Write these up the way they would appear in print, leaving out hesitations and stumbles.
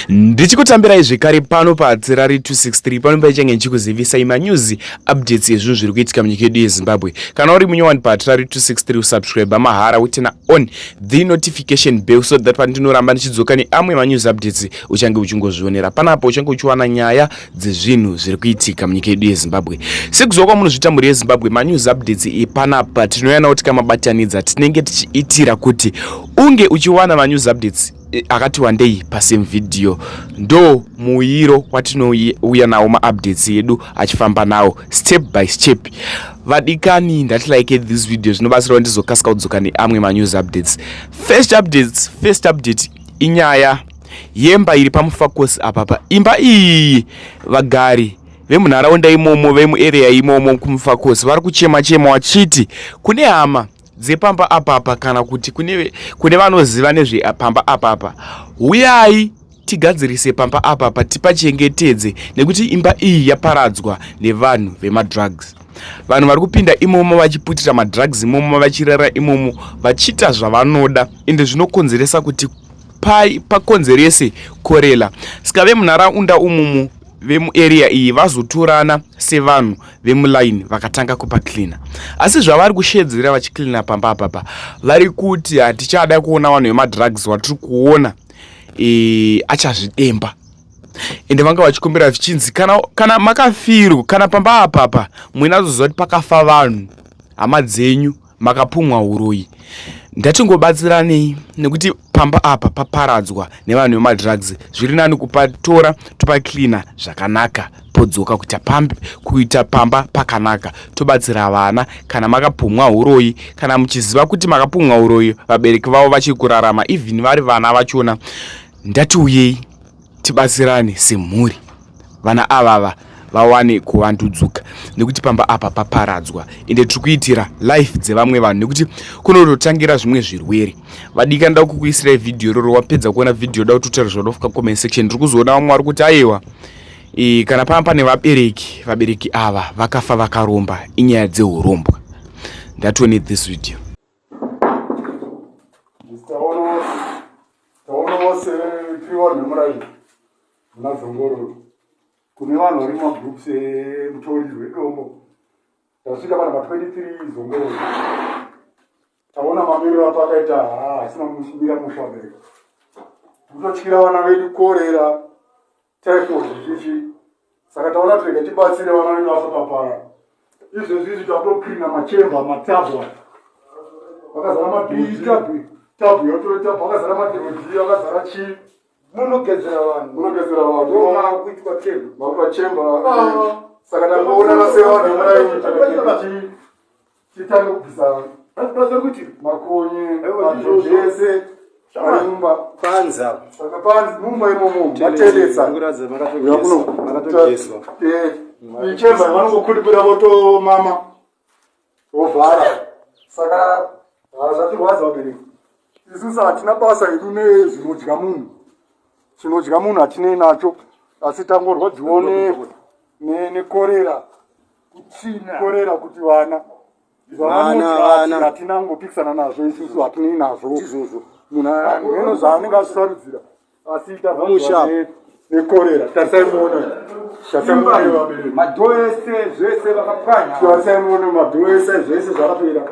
Ndichikutambirai zvekare pano paHatirari 263 pano paichange ndichikuzivisai manews updates ezvinhu zviri kuitika munyika yedu yeZimbabwe. Kana uri munyowani paHatirari 263 usubscribe mahara utina on the notification bell so that pandinoramba ndichidzoka neamwe manews updates uchange uchingozvionera. Panapa uchange uchiwana nyaya dzezvinhu zviri kuitika munyika yedu yeZimbabwe. Sekuziva kwamunozviita mhuri yeZimbabwe, manews updates epanapa tinouya nawo tikamabatanidza tinenge tichiitira kuti unge uchiwana manews updates eh, akati wandei pasame video. Ndo muuyiro watinouya nawo maupdates edu achifamba nawo step by step. Vadikani, ndati like this video, zvinobatsirawo ndizokasika kudzoka neamwe manews updates. First updates, first update inyaya yemba iri paMufakosi apapa. Imba iyi vagari vemunharaunda imomo, vemuarea imomo kuMufakosi vari kuchema chema vachiti kune hama dzepamba apapa kana kuti kune, kune vanoziva nezvepamba apapa, huyai tigadzirise pamba apapa tipachengetedze nekuti imba iyi yaparadzwa nevanhu vemadrugs. Vanhu vari kupinda imomo vachiputira madrugs imomo, vachirara imomo, vachiita zvavanoda, ende zvinokonzeresa kuti pakonzerese korela. Saka vemunharaunda umumu vemuarea iyi vazotorana sevanhu vemulaini vakatanga kupacleana. Asi zvavari kushedzera vachicleana pamba apapa, vari kuti hatichada kuona vanhu vemadrugs watiri kuona e, achazvidemba. Ende vanga vachikumbira zvichinzi kana, kana makafirwa kana pamba apapa muinazoziva kuti pakafa vanhu hama dzenyu makapumwa uroyi, ndatingobatsiranei nekuti pamba apa paparadzwa nevanhu vemadrugs. Zviri nani kupatora topacleana zvakanaka podzoka kuita pambi, kuita pamba pakanaka, tobatsira vana. Kana makapumwa uroyi, kana muchiziva kuti makapumwa uroyi vabereki vavo vachiri kurarama, even vari vana vachona, ndatiuyei tibatsirane semhuri, vana avava vawane kuvandudzuka nekuti pamba apa paparadzwa. Ende tiri kuitira life dzevamwe vanhu nekuti kunototangira zvimwe zvirwere. Vadika, nda kukuisirai vhidhiyo iroro. Wapedza kuona vhidhiyo, da kuti utaure zvaunofika comment section. Ndiri kuzoona vamwe vari kuti aiwa, e, kana pava pane vabereki, vabereki ava vakafa vakaromba, inyaya dzeurombwa. Ndatione this video. Taona vose tiri vanhu vemuraini muna Zongororo, kune vanhu vari mumagroups emutoriro edombo. Tasvika panapa 23 Zongororo, taona mamiriro apo akaita, haa asina kumira musha. Vabereki tikutotyira vana vedu korera, typhoid zvichichi. Saka taona kuti rega tibatsire vana vedu vasapapara. Izvezvi izvi takutocleana machemba, matabhu vakazara madhii, tabhu yotore tabhu akazara madhodhi, akazara chii. Munogezera vanhu, munogezera vanhu, makuitwa chemba, makuitwa chemba. Saka tangoonana sevanhu vemuraini titange kubvisa kuti makonye, madhodhi ese ari mumba panze apo. Saka panze mumba imomo mateletsa makatogeswa. Ichemba vanongokudibira votomama vovhara. Saka zvatirwadza vabereki. Isusu hatina basa hedu nezvinodya munhu, chinodya munhu hatinei nacho, asi tangorwadziwo nekorera, korera kuti vana vana hatina kungopikisana nazvo isusu, hatinei nazvo izvozvo. Munhu neno zvaanenge achisarudzira, asi tarwadziwa nekorera. Tarisai muone, tarisai muone vabereki, madhoo ese zvese vakapwanya. Tarisai muone madhoo ese zvese zvakapera,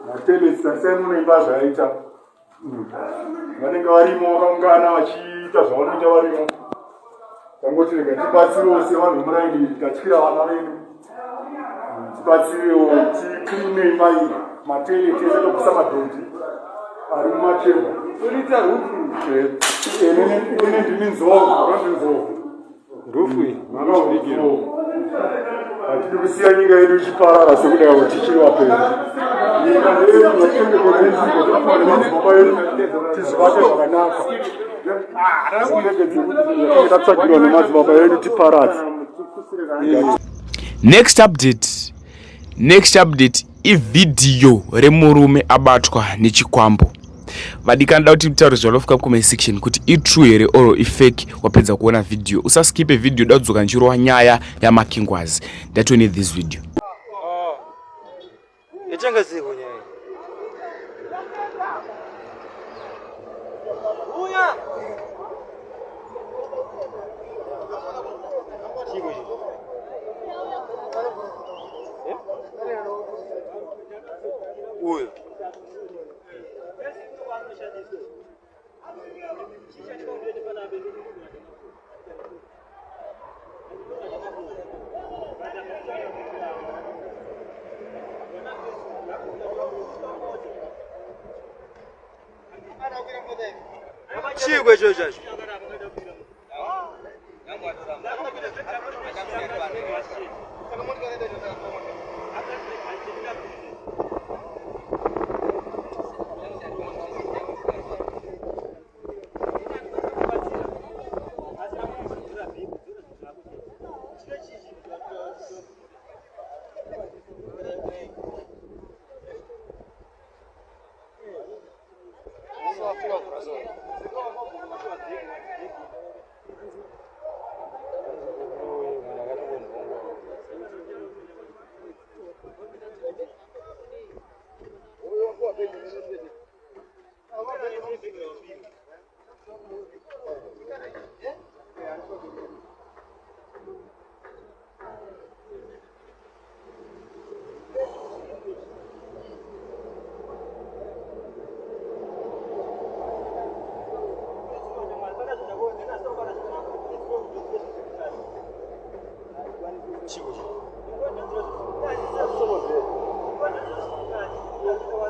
matelesi. Tarisai muone imba zvaita. Vanenge varimo vakaungana vachiita zvavanoita varimo. Tangoti rega tibatsirewo sevanhu vemuraini, tatyira vana vedu, tibatsirewo tikline imba iyi, matoilet ese tobvisa madhodhi ari mumachemba. Uriita rufu. Ine ndimi nzou, ronzi nzou. Rufu iyi. Hatidi kusiya nyika yedu ichiparara sekudai tichiri vapenyu. Nyika yedu ngatichengetedze nemadzibaba edu, tizvibate zvakanaka. Tiregedze kuti tatsvagirwa nemadzibaba edu tiparadze. Next update, next update ivhidhiyo remurume abatwa nechikwambo. Vadikani, da kuti mutaure zvaunofika comment section kuti itrue here or ifake. Wapedza kuona vhidhiyo, usaskipe vhidhiyo. Da kudzoka ndichirova nyaya yamakingwazi. Ndatione this video. Ichengesiko nyaya. Uya. Chiko icho chacho.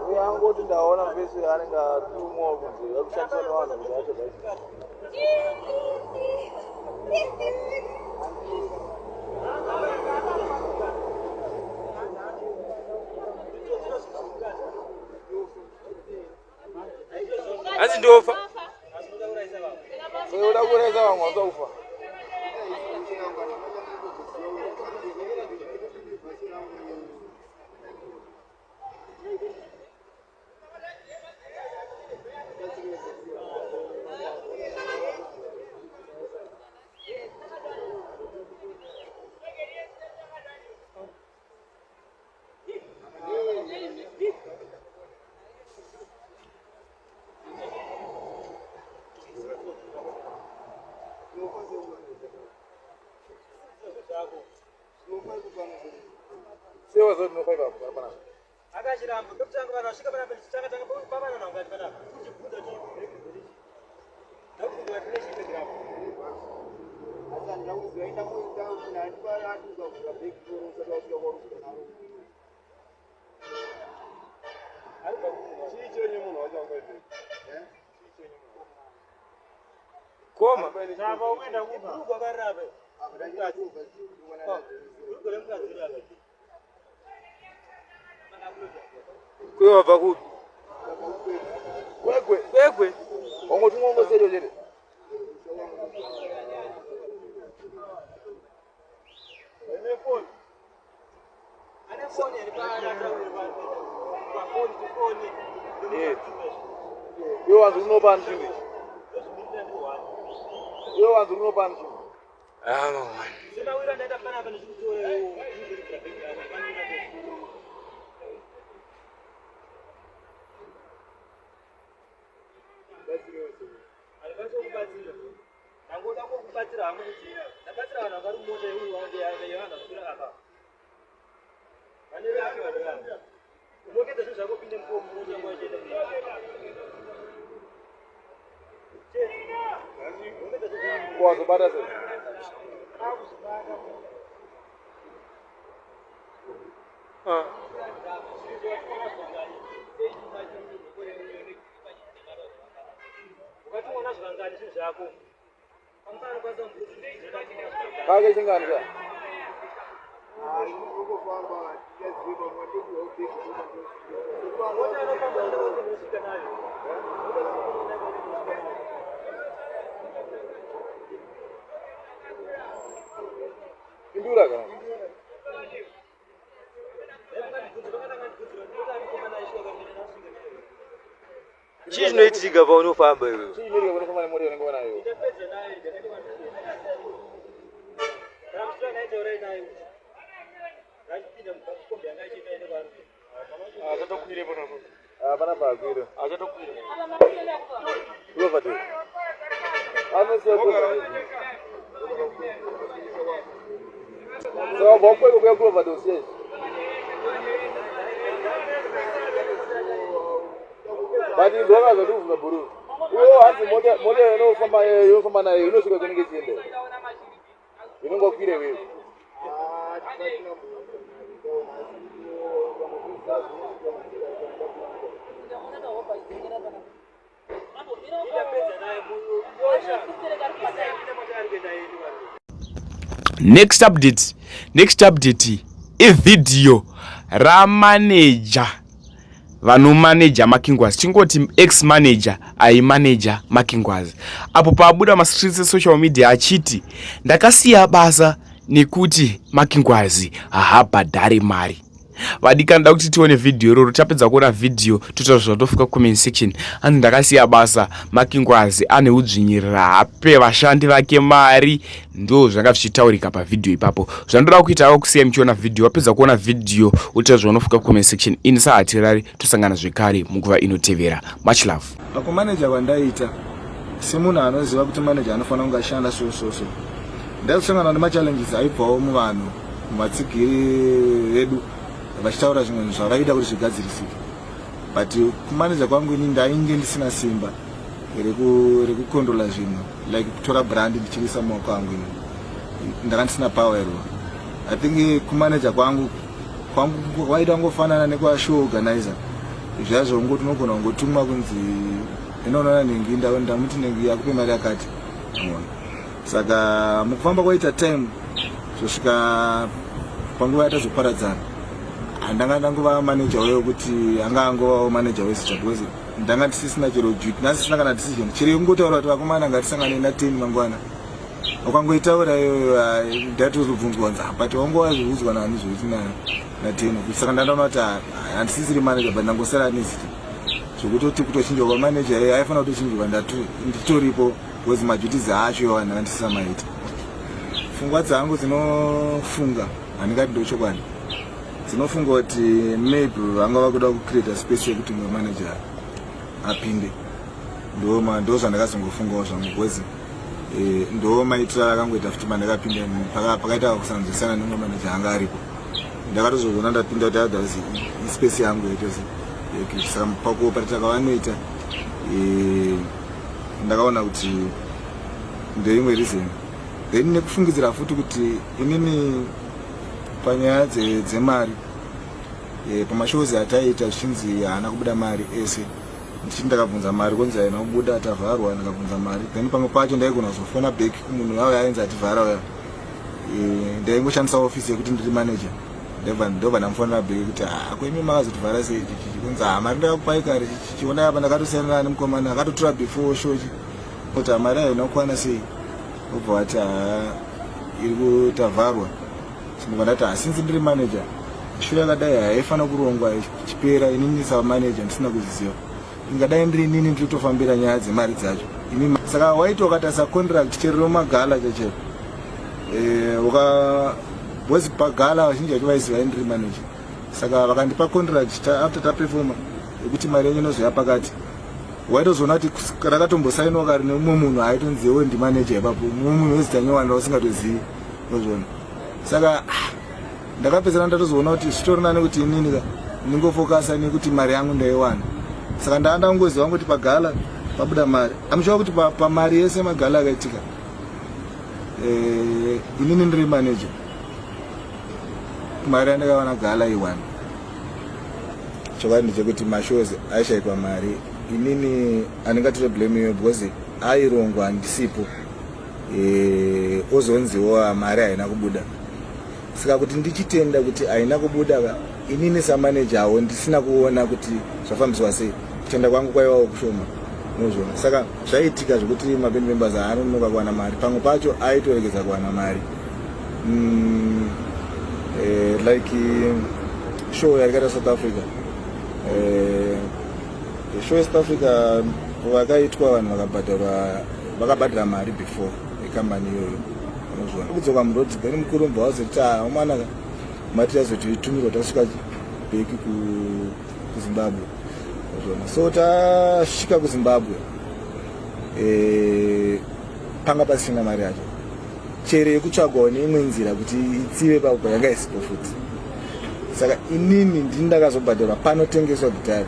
Uyangoti ndaona vese anenge atumwa kunzi vakushandisa nevanhu kuti acho. Hanzi ndofa. Uda kuurayisa vamwe vasakufa. Sewa zoti ndinofa ipapo panapa. Akachiramba pekutanga vanhu vasvika panapa tichitanga tanga pavana nangati panapa. Tichibvunza kuti ndakubvunza kuti chibhegi. Koma. Bhurugwa akarapa. Bhurugwa remukadzi rapa. Kuyo wabva kupi? Kwekwe. Kwekwe. Wangoti ungongosejo chete. Ane foni iri paari pafoni tifoni. Eh. Iwe wanzi unopa nzvimbo. Iwe wanzi unopa nzvimbo. Ah, mangwana. Semawiro andaita panapa ndichikutora iwe. Handikwanisi kukubatsira. Ndangoda kukubatsira hangu kuti ndabatsira vanhu vari mumota yevanhu vakwira apa. Vane vake vanhu ava. Unoketa zvinhu zvako upinde mumota nguva ichienda mberi. Chete. Unoketa zvinhu zvako. Wazobata sei? Ukationa zvakangani zvinhu zvako. Pamusana kwanisa Kake chingani ka? Mota inofamba inoenda nayo. Pindura ka. Chii chinoitika paunofamba iwewe? Chii chinoitika paunofamba nemota unenge unayo? Hapana paakwira. Ulovate. Anosiya kulovate. Saka wabva kweko kuya kulovate usiya izvi. But ndwakaza kuti uvhunga bhururu. Iwe hanzi mota mota inofamba inofamba nayo inosvika kunenge ichienda. Inonga kwira iwewe. Next update, next update ivhidhiyo ramaneja vanomaneja Makingwazi, tingoti ex manager aimaneja Makingwazi, apo paabuda mastreets esocial media achiti ndakasiya basa nekuti Makingwazi haabhadhari mari. Vadikani, da kuti tione vhidhiyo iroro. Tapedza kuona vhidhiyo, totaura zvatofika comment section. Hanzi ndakasiya basa, Makingwazi ane udzvinyirira, hape vashandi vake mari. Ndo zvanga zvichitaurika pavhidhiyo ipapo. Zvandoda kuita ava kusiya muchiona vhidhiyo. Wapedza kuona vhidhiyo, utoita zvaunofika comment section. Ini saHatirari, tosangana zvekare munguva inotevera. Much love. Pakumaneja kwandaiita, semunhu anoziva kuti maneja anofanira kunge ashanda so so so, ndaisangana nemachallenges aibvawo muvanhu, muvatsigiri vedu, vachitaura zvimwe zvavaida kuti zvigadzirisike. But kumaneja kwangu ini ndainge ndisina simba rekukontrola zvinhu, like kutora brand ndichiisa mumaoko angu. Ini ndanga ndisina power iro. I think kumaneja kwangu kwaida kungofanana nekwashow organizer zvazvo, ungoti unogona kungotumwa kunzi inoonana nengi, ndamuti nengi akupe mari yakati. Saka mukufamba kwaita time, zvosvika panguva yatazoparadzana, handanga ndangova manager weyo kuti anga angovawo manager wezita, because ndanga ndisisina chero duty, ndasisina kana decision chero yekungotaura kuti vakomana, ngatisangane na10 mangwana. Ukangoitaura iyoyo, ndatozobvunzwa kunzi, "But wangova zviudzwa nani zvokuti na10?" Saka ndandaona kuti handisisiri manager, but ndangosara nezita, zvokutoti kutochinjwa kwamanager aifanira kutochinjwa nditoripo, because maduties acho iwawa ndanga ndisisamaita. Pfungwa dzangu dzinofunga, handingati ndochokwadi, dzinofunga kuti maybe vanga vakuda kucreata space yekuti mumwe manager apinde. Ndo zvandakazongofungawo zvangu, because ndo maitiro akangoita futi mandakapinda. Pakaita kusanzwisana nemumwe manager anga aripo, ndakatozoona ndapinda kuti otherwise ispace yangu yaitose. Saka pakuoperata kwavanoita, ndakaona kuti ndeimwe reason. Then nekufungidzira futi kuti inini panyaya dzemari, pamashows ataiita, zvichinzi haana kubuda mari ese, ndichiti ndakabvunza mari, konzi haina kubuda, tavharwa. Ndakabvunza mari, then pamwe pacho ndaigona kuzofona back kumunhu auya ainzi ativhara uya. Ndaingoshandisa ofisi yekuti ndiri manager, ndobva ndamufonera back kuti, "Kwemi makazotivhara sei?" Chichichi kunzi, "Ha, mari ndakakupai kare." Chichiona apa ndakatosiyana nemukomana akatotora before show kuti mari haina kukwana sei. Obva wati, "Ha, iri kutavharwa." Ndobva ndati, "Hasinzi ndiri manager, show yakadai haifanira kurongwa ichipera inini samanager ndisina kuziziva. Ingadai ndiri inini ndiri kutofambira nyaya dzemari dzacho ini." Saka waiti wakatarisa contract chero romagala chachero, uka because pagala vazhinji vacho vaiziva ndiri manager, saka vakandipa contract after taperforma yekuti mari yenyu inozoya pakati. Waitozoona kuti rakatombosainwa kare nemumwe munhu aitonziwo ndimanager ipapo, mumwe munhu wezita nyowani rausingatozivi, ozviona. Saka ndakapedzana ndatozoona kuti zvitori nani kuti inini ka ndingofokasa nekuti mari yangu ndaiwana. Saka ndaa ndangoziva kuti pagala pabuda mari amushuwa kuti pamari yese magala akaitika, inini ndiri manager, mari yandakawana gala iwani. Chokwadi ndechekuti mashows aishayikwa mari, inini handingatore blame iyoyo, because airongwa handisipo, ozonziwo mari haina kubuda. Saka kuti ndichitenda kuti haina kubuda ka, inini samanager awo ndisina kuona kuti zvafambiswa sei, kutenda kwangu kwaivawo kushoma, unozviona. Saka zvaitika zvekuti maband members haanonoka kuwana mari, pamwe pacho aitoregedza kuwana mari. Like show yarikaita South Africa, show yeSouth Africa vakaitwa, vanhu vakabhadharwa, vakabhadhara mari before ekambani iyoyo, unozviona. Kudzoka muroad, then mukuru mubva wazoti, "Ah, umanaka mati tazotiitumirwa tasvika back kuZimbabwe," unozviona. So tasvika kuZimbabwe, panga pasina mari yacho. Chero yekutsvagwawo neimwe nzira kuti itsive papo yanga isipo futi. Saka inini ndini ndakazobhadharwa panotengeswa gitari.